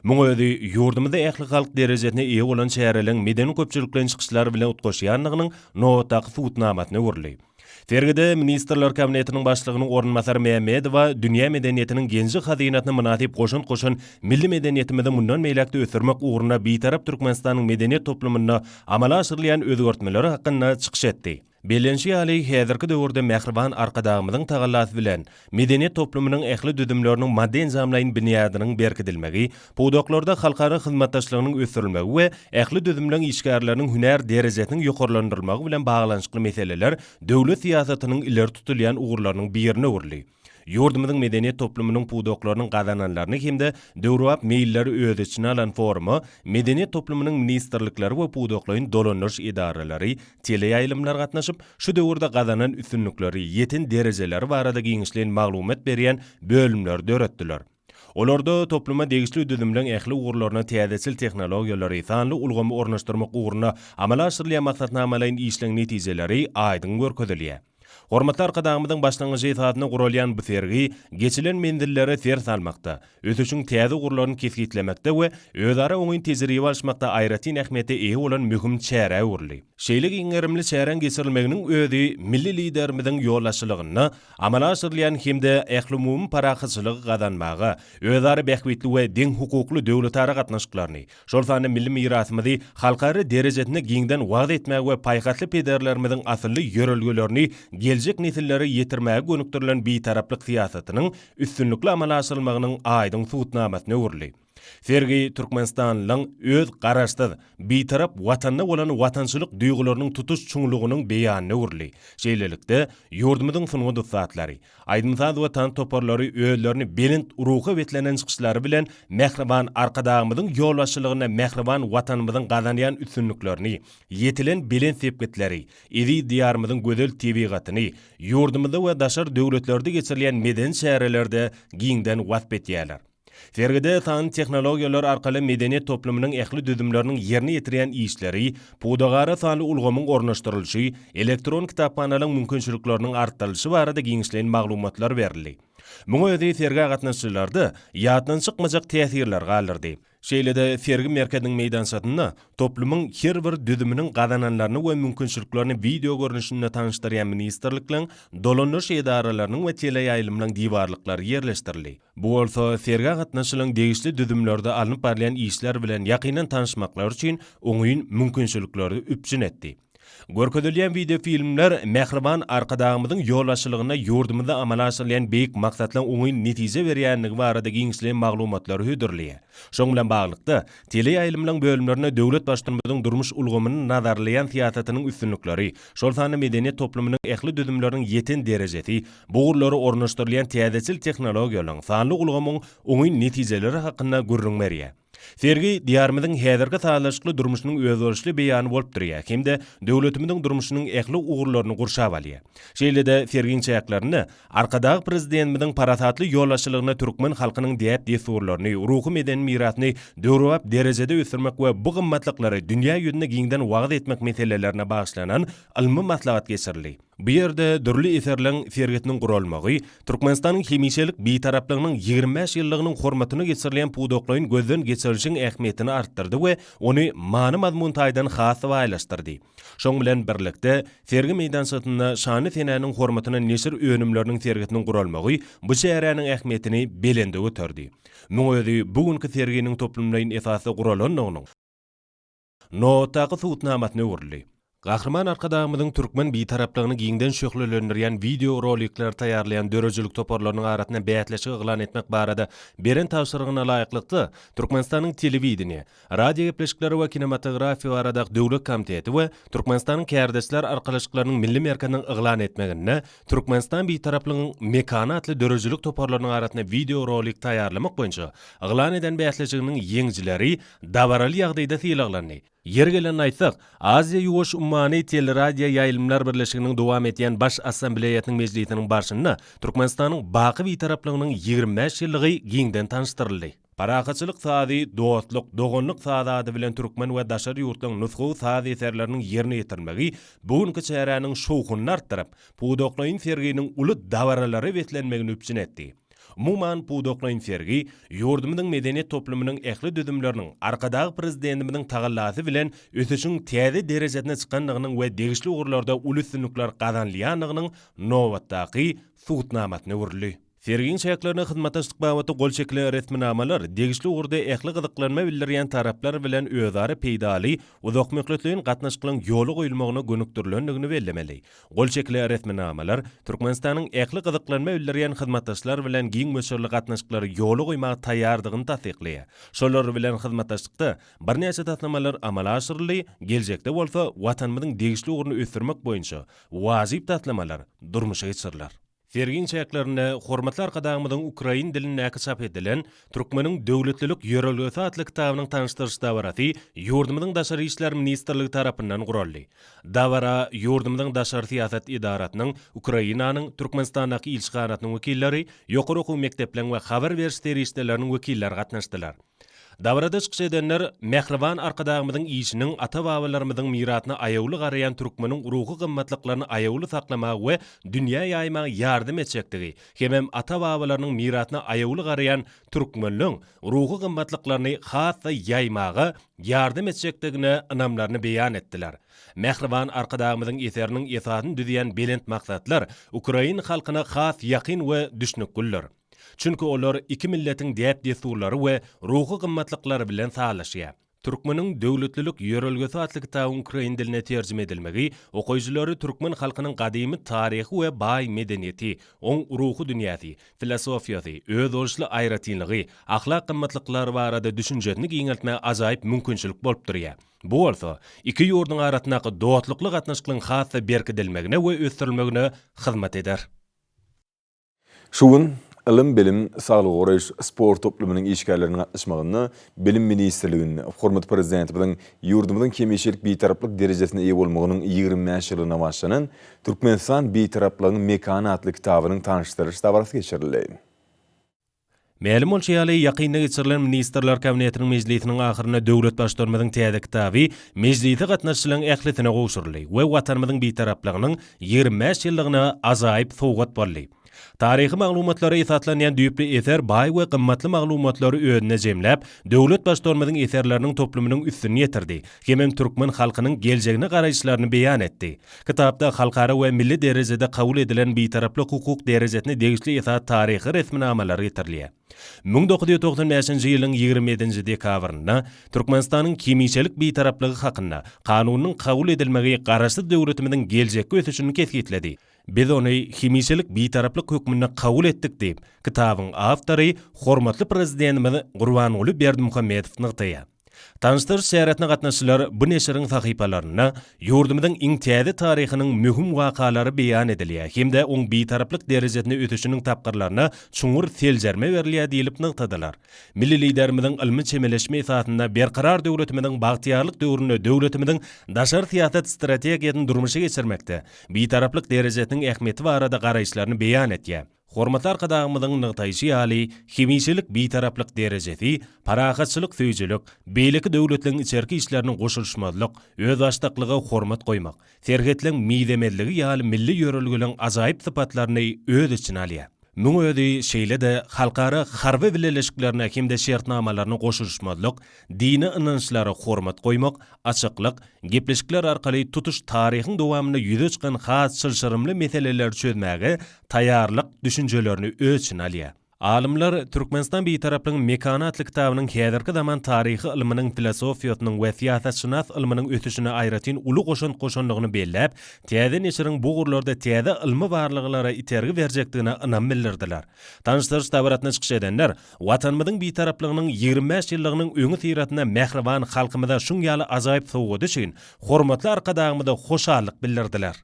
Muň özi ýurdumyzda ählihalk derejesine eýe bolan çäreleriň medeni-köpçülikleýin çykyşlar bilen utgaşýandygynyň nobatdaky subutnamasyna öwrüldi. Sergide Ministrler Kabinetiniň Başlygynyň orunbasary Mämmedowa dünýä medeniýetiniň genji-hazynasyna mynasyp goşant goşan milli medeniýetimizi mundan beýläk-de ösdürmek ugrunda Bitarap Türkmenistanyň medeniýet toplumynda amala aşyrylýan özgertmeler hakynda çykyş etdi. Bellenişi ýaly, häzirki döwürde mähriban Arkadagymyzyň tagallasy bilen medeniýet toplumynyň ähli düzümleriniň maddy-enjamlaýyn binýadynyň berkidilmegi, pudaklarda halkara hyzmatdaşlygynyň ösdürilmegi we ähli düzümleň işgärleriniň hünär derejesiniň ýokarlandyrylmagy bilen baglanyşykly meseleler döwlet syýasatynyň ileri tutulýan ugurlarynyň birine öwrüldi. Ýurdumyzyň medeniýet toplumynyň pudaklarynyň gazananlaryny hem-de döwrebap meýilleri öz içine alan foruma medeniýet toplumynyň ministrlikleri we pudaklaýyn dolandyryş edaralary, teleýaýlymlar gatnaşyp, şu döwürde gazanan üstünlikleri, ýeten derejeleri barada giňişleýin maglumat berýän bölümleri döretdiler. Olarda topluma degişli düzümleň ähli ugurlaryna täzeçil tehnologiýalary, sanly ulgamy ornaşdyrmak ugrunda amala aşyrylýan maksatnamalaýyn işleň netijeleri aýdyň görkezilýär. Hormatly Arkadagymyzyň başlangyjy esasynda guralýan bu sergi geçilen menzillere ser salmakda, ösüşiň täze ugurlaryny kesgitlemekde we özara oňyn tejribe alyşmakda aýratyn ähmiýete eýe bolan möhüm çärä öwrüldi. Şeýle giň gerimli çäräň geçirilmeginiň özi milli Liderimiziň ýolbaşçylygynda amala aşyrylýan hem-de ählumumy parahatçylygy gazanmaga, özara bähbitli we deňhukukly döwletara gatnaşyklaryny, şol sanda milli mirasymyzy halkara derejesinde giňden wagyz etmäge we paýhasly pederlerimiziň asylly ýörelgelerini geljek nesillere ýetirmäge gönükdirilen Bitaraplyk syýasatynyň üstünlikli amala aşyrylmagynyň aýdyň subutnamasyna öwrüldi. Sergi türkmenistanlylaryň öz Garaşsyz, Bitarap Watanyna bolan watançylyk duýgularynyň tutuş çuňlugynyň beýanyna öwrüldi. Şeýlelikde, ýurdumyzyň sungat ussatlary, aýdym-saz we tans toparlary özlerini belent ruha beslenen çykyşlary bilen mähriban Arkadagymyzyň ýolbaşçylygynda mähriban Watanymyzyň gazanýan üstünliklerini, ýetilen belent sepgitleri, eziz Diýarymyzyň gözel tebigatyny ýurdumyzda we daşary döwletlerde geçirilýän medeni çärelerde giňden wasp edýärler. Sergide sanly tehnologiýalar arkaly medeniýet toplumynyň ähli düzümleriniň ýerine ýetirýän işleri, pudagara sanly ulgamyň ornaşdyrylyşy, elektron kitaphanalaryň mümkinçilikleriniň artdyrylyşy barada giňişleýin maglumatlar berildi. Muňa özi sergä gatnaşyjylarda ýatdan çykmajak täsirleri galdyrdy. Şeýle-de sergi merkeziniň meýdançasynda toplumyň her bir düzüminiň gazananlaryny we mümkinçiliklerini wideo görnüşinde tanyşdyrýan ministrlikleriň, dolandyryş edaralarynyň we teleýaýlymlaryň diwarlyklary ýerleşdirildi. Bu bolsa sergä gatnaşyjylaryň degişli düzümlerde alnyp barylýan işler bilen ýakyndan tanyşmaklary üçin oňyn mümkinçilikleri üpjün etdi. Görkezilýän wideofilmler mähriban Arkadagymyzyň ýolbaşçylygynda ýurdumyzda amala aşyrylýan beýik maksatlaryň oňyn netije berýändigi barada giňişleýin maglumatlary hödürleýär. Şonuň bilen baglylykda, teleýaýlymlaryň bölümlerinde döwlet Baştutanymyzyň durmuş ulgamyny nazarlaýan syýasatynyň üstünlikleri, şol sanda medeniýet toplumynyň ähli düzümleriniň ýeten derejesi, bu ugurlara ornaşdyrylýan täzeçil tehnologiýalaryň, sanly ulgamyň oňyn netijeleri hakynda gürrüň berýär. Sergi Diýarymyzyň häzirki sazlaşykly durmuşynyň özboluşly beýany bolup durýar hem-de döwletimiziň durmuşynyň ähli ugurlaryny gurşap alýar. Şeýle-de sergiň çäklerinde Arkadag Prezidentimiziň parasatly ýolbaşçylygynda türkmen halkynyň däp-dessurlaryny, ruhy-medeni mirasyny döwrebap derejede ösdürmek we bu gymmatlyklary dünýä ýüzünde giňden wagyz etmek meselelerine bagyşlanan ylmy maslahat geçirildi. Bu ýerde dürli eserleň sergisiniň guralmagy Türkmenistanyň hemişelik Bitaraplygynyň 25 ýyllygynyň hormatyna geçirilýän pudaklaýyn gözden geçirilişiň ähmiýetini artdyrdy we ony many-mazmun taýdan has-da baýlaşdyrdy. Şonuň bilen birlikde, sergi meýdançasynda şanly senäniň hormatyna neşir önümleriniň sergisiniň guralmagy bu çäräniň ähmiýetini belende göterdi. Muň özi bu günki serginiň toplumlaýyn esasda guralandygynyň, nobatdaky subutnamasyna öwrüldi. Gahryman Arkadagymyzyň türkmen Bitaraplygyny giňden şöhlelendirýän wideorolikleri taýýarlaýan döredijilik toparlarynyň arasynda bäsleşik yglan etmek barada beren tabşyrygyna laýyklykda, Türkmenistanyň Telewideniýe, radiogepleşikleri we kinematografiýa baradaky döwlet komiteti we Türkmenistanyň Kärdeşler arkalaşyklarynyň Milli merkeziniň yglan etmeginde Türkmenistan Bitaraplygyň mekany atly döredijilik toparlarynyň arasynda wideorolik taýýarlamak boýunça yglan eden bäsleşiginiň ýeňijileri dabaraly ýagdaýda sylaglandy. Ýeri gelende aýtsak, Aziýa-Ýuwaş ummany teleradioýaýlymlar birleşiginiň dowam edýän Baş Assambleýasynyň mejlisiniň barşynda Türkmenistanyň baky Bitaraplygynyň 25 ýyllygy giňden tanyşdyryldy. Parahatçylyk sazy, dostluk, doganlyk sazy ady bilen türkmen we daşary ýurtlaryň nusgawy saz eserleriniň ýerine ýetirilmegi bu günki çäräniň şowhunyny artdyryp, pudaklaýyn serginiň uly dabaralara beslenmegini üpjün etdi. Umuman, pudaklaýyn sergi ýurdumyzyň medeniýet toplumynyň ähli düzümleriniň Arkadag Prezidentimiziň tagallasy bilen ösüşiň täze derejesine çykandygynyň we degişli ugurlarda uly üstünlikler gazanylýandygynyň nobatdaky subutnamasyna öwrüldi. Sergiň çäklerinde hyzmatdaşlyk babatda gol çekilen resminamalar degişli ugurda ähli gyzyklanma bildirýän taraplar bilen özara peýdaly, uzakmöhletleýin gatnaşyklaryň ýola goýulmagyna gönükdirilendigini bellemeli. Gol çekilen resminamalar Türkmenistanyň ähli gyzyklanma bildirýän hyzmatdaşlar bilen giň möçberli gatnaşyklary ýola goýmaga taýýardygyny tassyklaýar. Şolar bilen hyzmatdaşlykda birnäçe taslamalar amala aşyryldy, geljekde bolsa Watanymyzyň degişli ugruny ösdürmek boýunça wajyp taslamalar durmuşa geçiriler. Sergiň çäklerinde hormatly Arkadagymyzyň ukrain dilindäki çap edilen Türkmeniň döwletlilik ýörelgesi atly kitabynyň tanyşdyryş dabarasy ýurdumyzyň Daşary işler ministrligi tarapyndan guraldy. Dabara ýurdumyzyň daşary syýasat edarasynyň, Ukrainanyň Türkmenistandaky ilçihanasynyň wekilleri, ýokary okuw mekdepleriň we habar beriş serişdeleriniň wekilleri gatnaşdylar. Dabarada çykyş edenler mähriban Arkadagymyzyň işiniň ata-babalarymyzyň mirasyna aýawly garaýan türkmeniň ruhy gymmatlyklaryny aýawly saklamaga we dünýä ýaýmaga ýardam etjekdigi hemem ata-babalarynyň mirasyna aýawly garaýan türkmenleň ruhy gymmatlyklaryny has-da ýaýmaga ýardam etjekdigine ynamlaryny beýan etdiler. Mähriban Arkadagymyzyň eseriniň esasyny düzýän belent maksatlar ukrain halkyna has ýakyn we düşnüklidir. Çünki olar iki milletiň däp-dessurlary we ruhy gymmatlyklary bilen sazlaşýar. Türkmeniň döwletlilik ýörelgesi atly kitabyň ukrain diline terjime edilmegi okyjylary türkmen halkynyň gadymy taryhy we baý medeniýeti, oň ruhy dünýäsi, filosofiýasy, özboluşly aýratynlygy, ahlak gymmatlyklary barada düşünjesini giňeltmäge ajaýyp mümkinçilik bolup durýar. Bu bolsa, iki ýurduň arasyndaky dostlukly gatnaşyklaryň has-da berkidilmegine we ösdürilmegine hyzmat eder. Şu gün Ylym-bilim, saglygy goraýyş, sport toplumynyň işgärleriniň gatnaşmagynda Bilim ministrliginde hormatly Prezidentimiziň ýurdumyzyň hemişelik Bitaraplyk derejesine eýe bolmagynyň 25 ýyllygyna bagyşlanan Türkmenistan Bitaraplygyň mekany atly kitabynyň tanyşdyrylyş dabarasy geçirildi. Mälim bolşy ýaly, ýakynda geçirilen Ministrler Kabinetiniň mejlisiniň ahyrynda döwlet Baştutanymyzyň täze kitaby mejlise gatnaşyjylaryň ählisine gowşuryldy we Watanymyzyň Bitaraplygynyň 25 ýyllygyna ajaýyp sowgat boldy. Taryhy maglumatlara esaslanýan düýpli eser baý we gymmatly maglumatlary özünde jemläp, döwlet Baştutanymyzyň eserleriniň toplumynyň üstüni ýetirdi hemem türkmen halkynyň geljegine garaýyşlaryny beýan etdi. Kitapda halkara we milli derejede kabul edilen Bitaraplyk hukuk derejesine degişli esasy taryhy resminamalar getirilýär. 1995-nji ýylyň 27-nji dekabrynda Türkmenistanyň hemişelik Bitaraplygy hakynda Kanunynyň kabul edilmegi Garaşsyz döwletimiziň geljekki ösüşini kesgitledi. Biz ony hemişelik Bitaraplyk hökmünde kabul etdik diýip, kitabyň awtory hormatly Prezidentimiz Gurbanguly Berdimuhamedow nygtaýar. Tanyşdyryş çäresine gatnaşyjylar bu neşiriň sahypalarynda ýurdumyzyň iň täze taryhynyň möhüm wakalary beýan edilýär hem-de oň Bitaraplyk derejesine ösüşiniň tapgyrlaryna çuňňur seljerme berilýär diýlip nygtadylar. Milli Liderimiziň ylmy çemeleşme esasynda Berkarar döwletimiziň bagtyýarlyk döwründe döwletimiziň daşary syýasat strategiýasyny durmuşa geçirmekde Bitaraplyk derejesiniň ähmiýeti barada garaýyşlaryny beýan etýär. Hormatly Arkadagymyzyň nygtaýşy ýaly, hemişelik Bitaraplyk derejesi parahatçylyk söýüjilik, beýleki döwletleriň içerki işlerine goşulyşmazlyk, özbaşdaklyga hormat goýmak, serhetleň mizemezligi ýaly milli ýörelgeleriň ajaýyp sypatlaryny öz içine alýar. Muň özi şeýle-de halkara harby bileleşiklerine hem-de şertnamalaryna goşulyşmazlyk, dini ynançlara hormat goýmak, açyklyk, gepleşikler arkaly tutuş taryhyň dowamynda ýüze çykan has çylşyrymly meseleleri çözmäge taýýarlyk düşünjelerini öz içine alýar. Alymlar Türkmenistan Bitaraplygyň mekany atly kitabynyň häzirki zaman taryhy ylmynyň filosofiýasynyň we syýasatşynas ylmynyň ösüşine aýratyn uly goşant goşandygyny belläp, täze neşiriň bu ugurlarda täze ylmy barlaglara itergi berjekdigine ynam bildirdiler. Tanyşdyryş dabarasyna çykyş edenler Watanymyzyň Bitaraplygynyň 25 ýyllygynyň öňüsyrasynda mähriban halkymyza şuň ýaly ajaýyp sowgady üçin hormatly Arkadagymyza hoşallyk bildirdiler.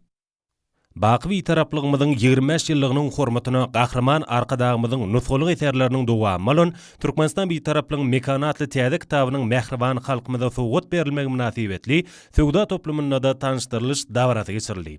Baky Bitaraplygymyzyň 25 ýyllygynyň hormatyna Gahryman Arkadagymyzyň nusgalyk eserleriniň dowamy bolan Türkmenistan Bitaraplygyň mekany atly täze kitabynyň mähriban halkymyza sowgat berilmegi mynasybetli söwda toplumynda-da tanyşdyrylyş dabarasy geçirildi.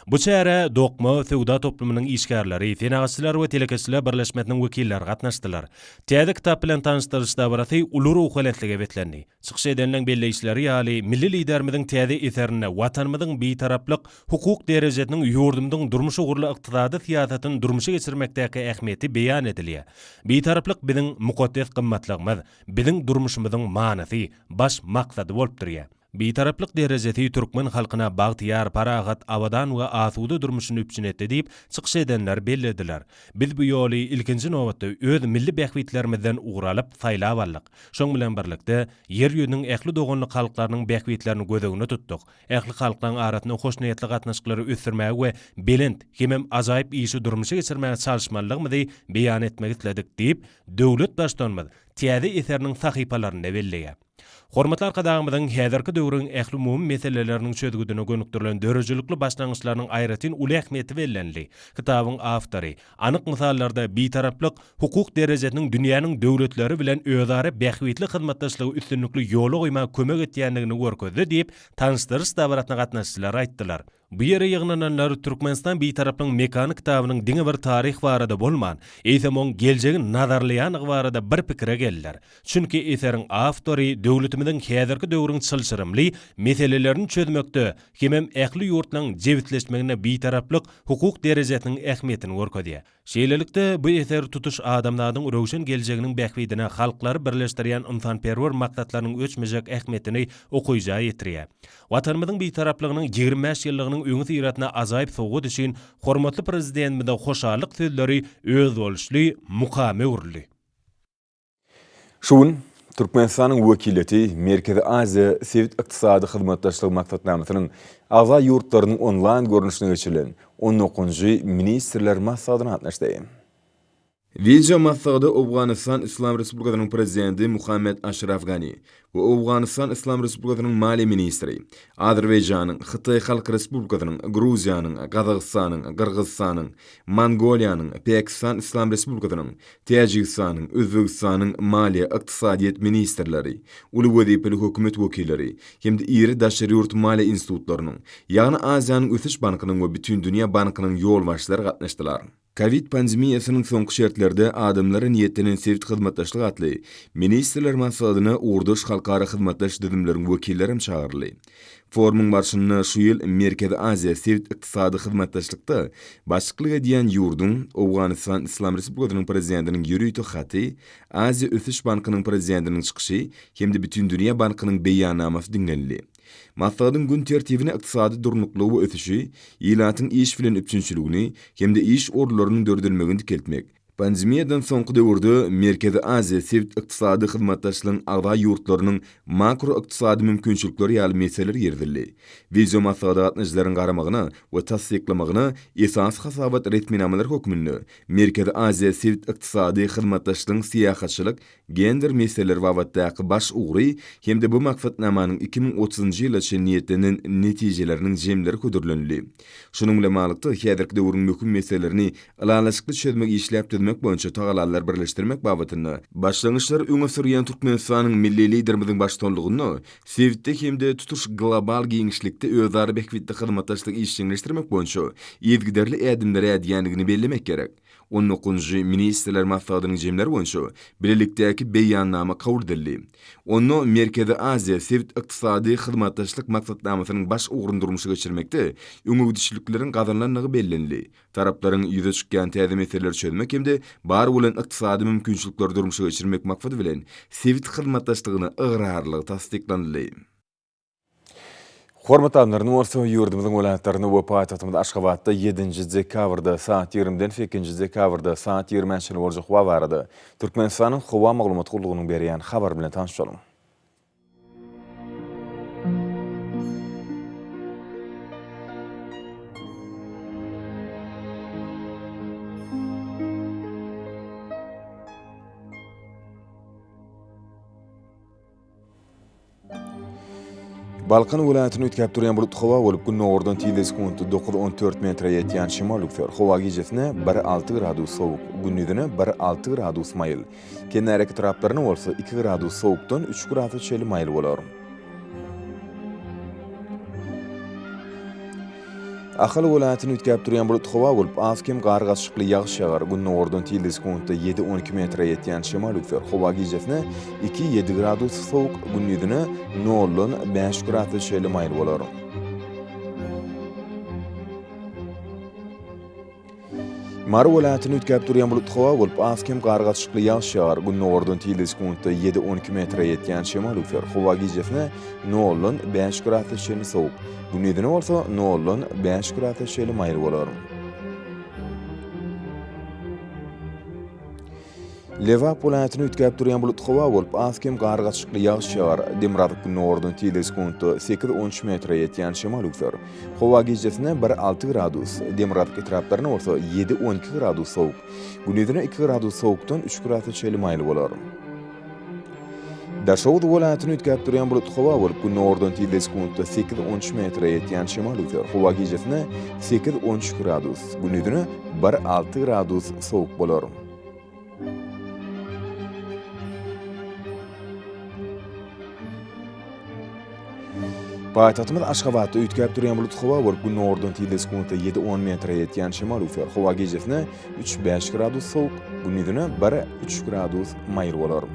Bu çärä Dokma söwda toplumynyň işgärleri, Senagatçylar we telekeçiler birleşmesiniň wekilleri gatnaşdylar. Täze kitap bilen tanyşdyrylyş dabarasy uly ruhubelentlige beslendi. Çykyş edenleň belleýişleri ýaly, milli Liderimiziň täze eserinde Watanymyzyň Bitaraplyk hukuk derejesiniň ýurdumyzyň durmuş ugurly ykdysady syýasatyny durmuşa geçirmekdäki ähmiýeti beýan edilýär. Bitaraplyk biziň mukaddes gymmatlygymyz, biziň durmuşymyzyň manysy, baş maksady bolup durýar. Bitaraplyk derejesi türkmen halkyna bagtyýar, parahat, abadan we asuda durmuşyny üpjün etdi diýip, çykyş edenler bellediler. Biz bu ýoly, ilkinji nobatda, öz milli bähbitlerimizden ugur alyp, saýlap aldyk. Şoň bilen birlikde, Ýer ýüzüniň ähli doganlyk halklarynyň bähbitlerini göz öňünde tutduk. Ähli halklaryň arasynda hoşniýetli gatnaşyklary ösdürmäge we belent hemem ajaýyp işi durmuşa geçirmäge çalyşmalydygymyzy beýan etmek isledik diýip, döwlet Baştutanymyz täze eseriniň sahypalarynda belleýär. Hormatly Arkadagymyzyň häzirki döwrüň ählumumy meseleleriniň çözgüdine gönükdirilen döredijilikli başlangyçlarynyň aýratyn uly ähmiýeti bellenildi. Kitabyň awtory, anyk mysallarda Bitaraplyk hukuk derejesiniň dünýäniň döwletleri bilen özara bähbitli hyzmatdaşlygy üstünlikli ýola goýmaga kömek etýändigini görkezdi diýip, tanyşdyryş dabarasyna gatnaşyjylar aýtdylar. Bu ýere ýygnananlar Türkmenistan Bitaraplygyň mekany kitabynyň diňe bir taryh barada bolman, eýsem oň geljegi nazarlaýandygy barada bir pikire geldiler. Çünki eseriň awtory döwletimiziň häzirki döwrüň çylşyrymly meselelerini çözmekde hemem ähli ýurtlaryň jebisleşmeginde Bitaraplyk hukuk derejesiniň ähmiýetini görkezýär. Şeýlelikde, bu eser tutuş adamzadyň röwşen geljeginiň bähbidine halklary birleşdirýän ynsanperwer maksatlarynyň öçmejek ähmiýetini okyja ýetirýär. Watanymyzyň Bitaraplygynyň 25 ýyllygynyň öňüsyrasynda ajaýyp sowgat üçin hormatly Prezidentimize hoşallyk sözleri özboluşly mukama öwrüldi. Şu gün. Türkmenistanyň wekiliýeti Merkezi Aziýa sebit ykdysady hyzmatdaşlygy maksatnamasynyň agza ýurtlarynyň onlaýn görnüşinde geçirilen on dokuzynjy ministrler maslahatyna gatnaşdy. Wideo maslahata Owganystan Yslam Respublikasynyň Prezidenti Muhammed Aşraf Gani we Owganystan Yslam Respublikasynyň maliýe ministri, Azerbaýjanyň, Hytaý Halk Respublikasynyň, Gruziýanyň, Gazagystanyň, Gyrgyzystanyň, Mongoliýanyň, Pakistan Yslam Respublikasynyň, Täjigistanyň, Özbegistanyň maliýe, ykdysadyýet ministrleri, uly wezipeli hökümet wekilleri hem-de iri daşary ýurt maliýe institutlarynyň, ýagny Aziýanyň ösüş bankynyň we Bütindünýä bankynyň ýolbaşçylary gatnaşdylar. Kowid pandemiýasynyň soňky şertlerde adamlara niýetlenen sebit hyzmatdaşlygy atly Ministrler maslahatyna ugurdaş halkara hyzmatdaş düzümleriň wekilleri hem çagyryldy. Forumyň barşynda şu ýyl Merkezi Aziýa sebit ykdysady hyzmatdaşlykda başlyklyk edýän ýurduň, Owganystan Yslam Respublikasynyň Prezidentiniň ýörite haty, Aziýa ösüş bankynyň Prezidentiniň çykyşy hem-de Bütindünýä bankynyň beýannamasy diňlenildi. Maslahatyň gün tertibine ykdysady durnuklygy we ösüşi, ilatyň iş bilen üpjünçiligini hem-de iş orunlarynyň döredilmegini dikeltmek, pandemiýadan soňky döwürde Merkezi Aziýa sebit ykdysady hyzmatdaşlygyň agza ýurtlarynyň makroykdysady mümkinçilikleri ýaly meseleler girizildi. Wideomaslahata gatnaşyjylaryň garamagyna we tassyklamagyna esasy hasabat resminamalar hökmünde Merkezi Aziýa sebit ykdysady hyzmatdaşlygyň syýahatçylyk Gender meseleleri babatdaky baş ugry hem-de bu maksatnamanyň 2030-njy ýyla çenli niýetlenen netijeleriniň jemleri hödürlenildi. Şunuň bilen baglylykda, häzirki döwrüň möhüm meselelerini ylalaşykly çözmegi işläp düzmek boýunça tagallalary birleşdirmek babatynda başlangyçlary öňe sürýän Türkmenistanyň Milli Liderimiziň baştutanlygynda sebitde hem-de tutuş global giňişlikde özara bähbitli hyzmatdaşlygy işjeňleşdirmek boýunça yzygiderli ädimleri ädýändigini bellemek gerek. On dokuzynjy Ministrler Maslahatynyň jemleri boýunça Bilelikdäki Beýannama kabul edildi. Onda Merkezi Aziýa sebit ykdysady hyzmatdaşlyk maksatnamasynyň baş ugruny durmuşa geçirmekde öňegidişlikleriň gazanylandygy bellenildi. Taraplaryň ýüze çykýan täze meseleleri çözmek hem-de bar bolan ykdysady mümkinçilikleri durmuşa geçirmek maksady bilen sebit hyzmatdaşlygyna ygrarlylygy tassyklanyldy. Hormatly adamlaryny bolsa ýurdumyzyň welaýatlarynda we paýtagtymyz Aşgabatda ýedinji dekabrda saat ýigrimiden sekizinji dekabrda saat ýigrimä çenli boljak howa barada Türkmenistanyň Howa maglumat gullugynyň berýän habary bilen tanyş boluň. Balkan welaýatyny üýtgäp durýan bulutly howa bolup, gündogardan tizligi sekuntda 9-14 metre ýetýän şemal üwser. Howa gijesine bir-alty gradus sowuk, gündizine bir-alty gradus maýyl. Kenarýaka etraplarynda bolsa iki gradus sowukdan üç gradusa çenli maýyl bolar. Ahal welaýatyny üýtgäp durýan bulutly howa bolup, az-kem gar gatyşykly ýagyş ýagar. Gündogardan tizligi sekuntda ýedi-on iki metre ýetýän şemal üwser. Howa gijesine iki-ýedi gradus sowuk, gündizine noldan bäş gradusa çenli maýyl bolar. Mary welaýatyny üýtgäp durýan bulutly howa bolup, az-kem gar gatyşykly ýagyş ýagar. Gündogardan tizligi sekuntda ýedi-on iki metre ýetýän şemal üwser. Howa gijesine noldan bäş gradusa çenli sowuk, gündizine bolsa noldan bäş gradusa çenli maýyl bolar. Lebap welaýatyny üýtgäp durýan bulutly howa bolup, az-kem gar gatyşykly ýagyş ýagar. Demirgazyk-gündogardan tizligi sekuntda sekiz-on üç metre ýetýän şemal üwser. Howa gijesine bir-alty gradus, demirgazyk etraplarynda bolsa ýedi-on iki gradus sowuk, gündizine iki gradus sowukdan üç gradusa çenli maýyl bolar. Daşoguz welaýatyny üýtgäp durýan bulutly howa bolup, gündogardan tizligi sekuntda sekiz-on üç metre ýetýän şemal üwser. Howa gijesine sekiz-on üç gradus, gündizine bir-alty gradus sowuk bolar. Paýtagtymyz Aşgabatda üýtgäp durýan bulutly howa bolup, gündogardan tizligi sekuntda ýedi-on metre ýetýän şemal üwser. Howa gijesine üç-bäş gradus sowuk, gündizine bir-üç gradus maýyl bolar.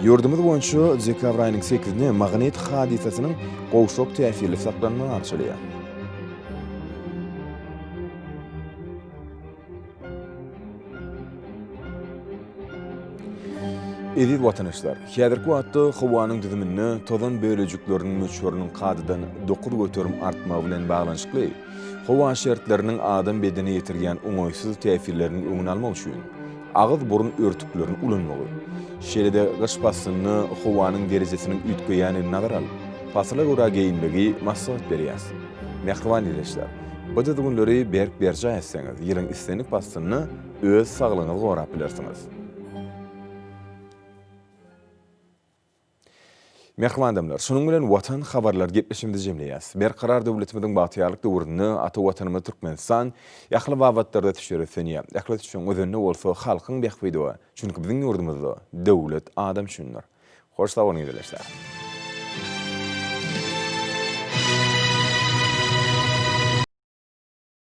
Ýurdumyz boýunça dekabr aýynyň sekizinde magnit hadysasynyň gowşak täsirli saklanmagy arçalýar. Eziz watandaşlar, häzirki wagtda howanyň düzüminde tozan bölejikleriniň möçberiniň kadadan 9% artmagy bilen baglanyşykly. Howa şertleriniň adam bedenine ýetirýän oňaýsyz täsirleriniň öňüni almak üçin agyz-burun örtüklerini ulanmagy, şeýle-de gyş paslynda howanyň derejesiniň üýtgeýändigini nazara alyp, pasyla görä geýinmegi maslahat berýäs. Mähriban ildeşler, bu düzgünleri berk berjaý etseňiz, ýylyň islendik paslynda öz saglygyňyzy gorap bilersiňiz. Mähriban adamlar, şunuň bilen Watan habarlary gepleşigimizi jemleýäs. Berkarar döwletimiziň bagtyýarlyk döwründe ata Watanymyz Türkmenistan ähli babatlarda ösüşlere ösenýär. Ähli ösüşiň özeninde bolsa halkyň bähbidi bar. Çünki biziň ýurdumyzda döwlet adam üçindir. Hoş sag boluň ildeşler.